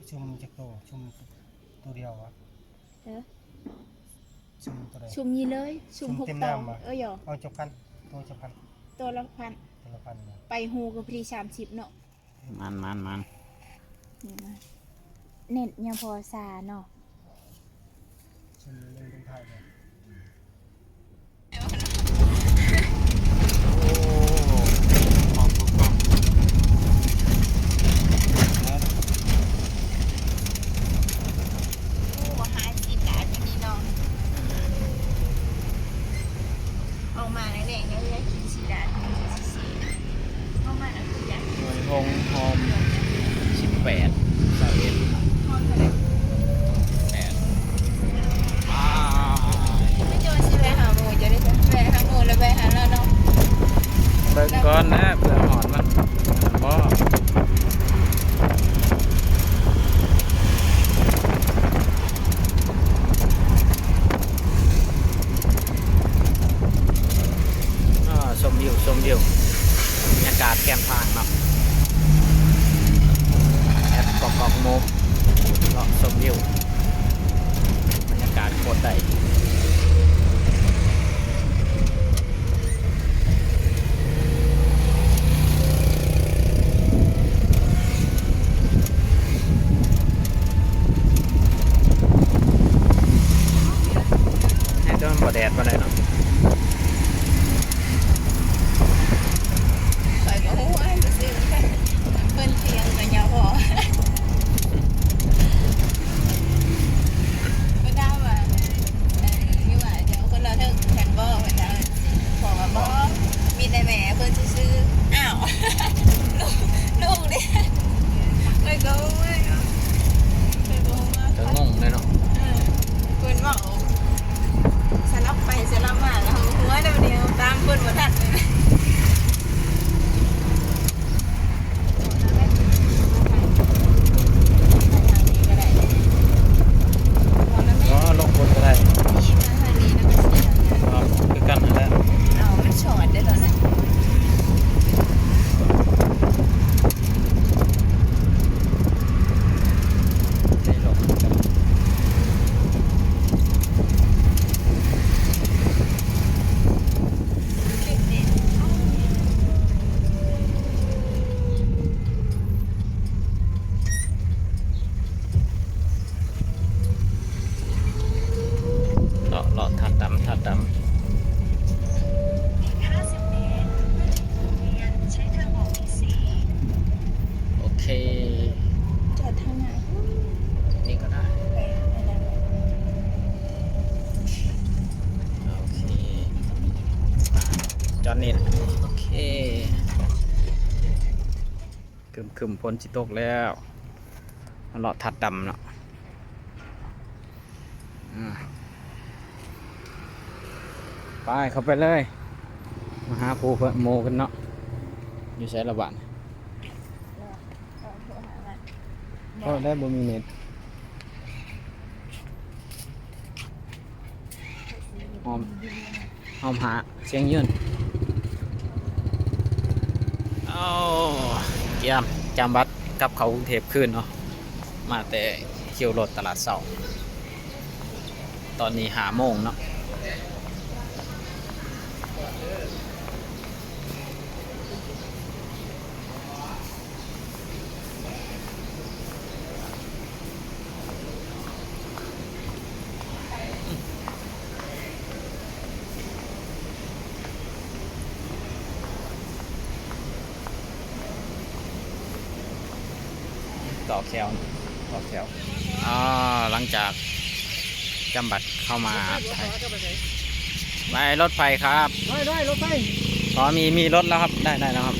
ຊຸ່ມຈັກໂຕ? ຊຸ່ມໂຕດຽວຫວາ? ເອີ ຊຸ່ມໂຕໃດ? ຊຸ່ມນີ້ເລີຍ ຊຸ່ມຫົກໂຕ. ເອີ ເອົາຈັກພັນ? ໂຕຈັກພັນ? ໂຕລະພັນ ໂຕລະພັນ. ໄປຮູກໍພໍດີສາມສິບເນາະ. ມັນ ມັນ ມັນ ນີ້ນະ ເນັດຍັງພໍຊາເນາະ. ໂອ້ ຫາຊິດາດຢູ່ນີ້ເນາະ. ອອກມາແລງໆ ເຮົາຢາກກິນຊິດາດ ເຮົາມາແລ້ວຄືຢາກກິນ. ໜ່ວຍໂຮງຫອມ ສິບແປດ ຊາວເອັດ ຫອມເທົ່າໃດ? ແປດ. ໄປໂຈນຊິແວະຫາໝູ່ ຈະໄດ້ແວະຫາໝູ່ ແລ້ວແວະຫາລາວເນາະ. ເບິ່ງກ່ອນນະ ເພື່ອຮອດມັນບໍ່. ອ່າ ຊົມວິວ ຊົມວິວ ບັນຍາກາດແຄມທາງເນາະ. ແອັບກອກກອກໂມກ ເລາະຊົມວິວ ບັນຍາກາດໂຄດໄດ້. ແຕ່ວ່າມັນບໍ່ແດດປານໃດເນາະ. ຂ້ອຍກໍຮູ້ວ່າຊື່ໆ ເພິ່ນທ່ຽງກັນຍາວພໍ. ເພິ່ນຖາມວ່າ ເອີ ຢູ່ວ່າດຽວຄົນລາວເຖິງກັນບໍ່ ເພິ່ນຖາມ. ເພາະວ່າບໍ່ ມີແຕ່ແມ່ເພິ່ນຊື່ໆ. ອ້າວ ລູກ ລູກເດ້. ຂ້ອຍກໍງງເລີຍເນາະ ຂ້ອຍກໍງງວ່າ ກໍງົງເລີຍເນາະ. ເອີ ເພິ່ນເວົ້າສະຫຼັບໄປສະຫຼັບມາ ແລ້ວເຮົາຫົວແລ້ວ ດຽວຕາມເພິ່ນບໍ່ທັນເລີຍ. ອໍ ລົງພຸ້ນກໍໄດ້ ຄືກັນຫັ້ນແຫຼະ. ເອົາ ມັນຊອດເດ້ຕອນນັ້ນ. ເລາະ ເລາະ ທາດດຳ ທາດດຳ. ອີກຫ້າສິບແມັດ ເພື່ອເຖິງໂຮງຮຽນ ໃຊ້ທາງອອກທີສີ່. ໂອເຄ ຈອດທາງໜ້ານີ້ກໍໄດ້. ໂອເຄ ຈອດນີ້. ໂອເຄ ຄຶ້ມໆ ຝົນຊິຕົກແລ້ວ. ເລາະທາດດຳເນາະ. ອາ ໄປ ເຂົ້າໄປເລີຍ ມາຫາຜູ້ເພິ່ນ ໝູ່ເພິ່ນເນາະ. ຢູ່ໃສລະບາດ? ໂອ້ ໄດ້ບໍ່ມີເນັດ. ຫອມ ຫອມຫາ ສຽງຍືນ. ເອົາ ກຽມຈຳບັດກັບເຂົ້າກຸງເທບຄືນເນາະ. ມາແຕ່ຄິວລົດຕະຫຼາດເຊົ້າ ຕອນນີ້ຫ້າໂມງເນາະ. ຕໍ່ແຖວ ຕໍ່ແຖວ. ອ່າ ຫຼັງຈາກຈຳບັດເຂົ້າມາໄທ ໄປລົດໄຟຄັບ. ໄດ້ ໄດ້ ລົດໄຟ. ອໍ ມີ ມີລົດແລ້ວຄັບ. ໄດ້ ໄດ້ແລ້ວຄັບ.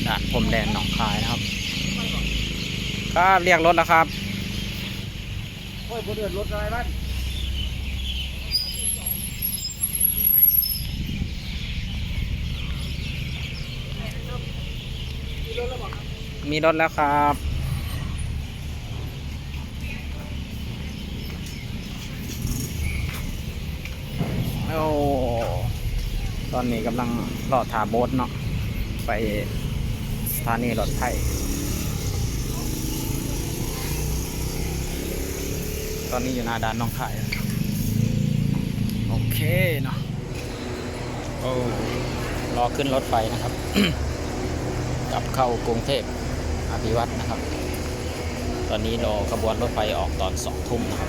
ດ່ານພົມແດນໜອງຄາຍນະຄັບ. ຄັບ ລຽກລົດແລ້ວຄັບ. ໂອ້ຍ ບໍ່ເດີນລົດຫຼາຍວັນ. ມີລົດແລ້ວບໍ່ຄັບ? ມີລົດແລ້ວຄັບ. ໂອ້ ຕອນນີ້ກຳລັງລໍຖ້າໂບດເນາະ ໄປ ສະຖານີລົດໄຟ ຕອນນີ້ຢູ່ໜ້າດ່ານໜອງຄາຍ. ໂອເຄເນາະ ໂອ້ ລໍຂຶ້ນລົດໄຟນະຄັບ ກັບເຂົ້າກຸງເທບອະພິວັດນະຄັບ. ຕອນນີ້ລໍຂະບວນລົດໄຟອອກຕອນສອງທຸ່ມນະຄັບ.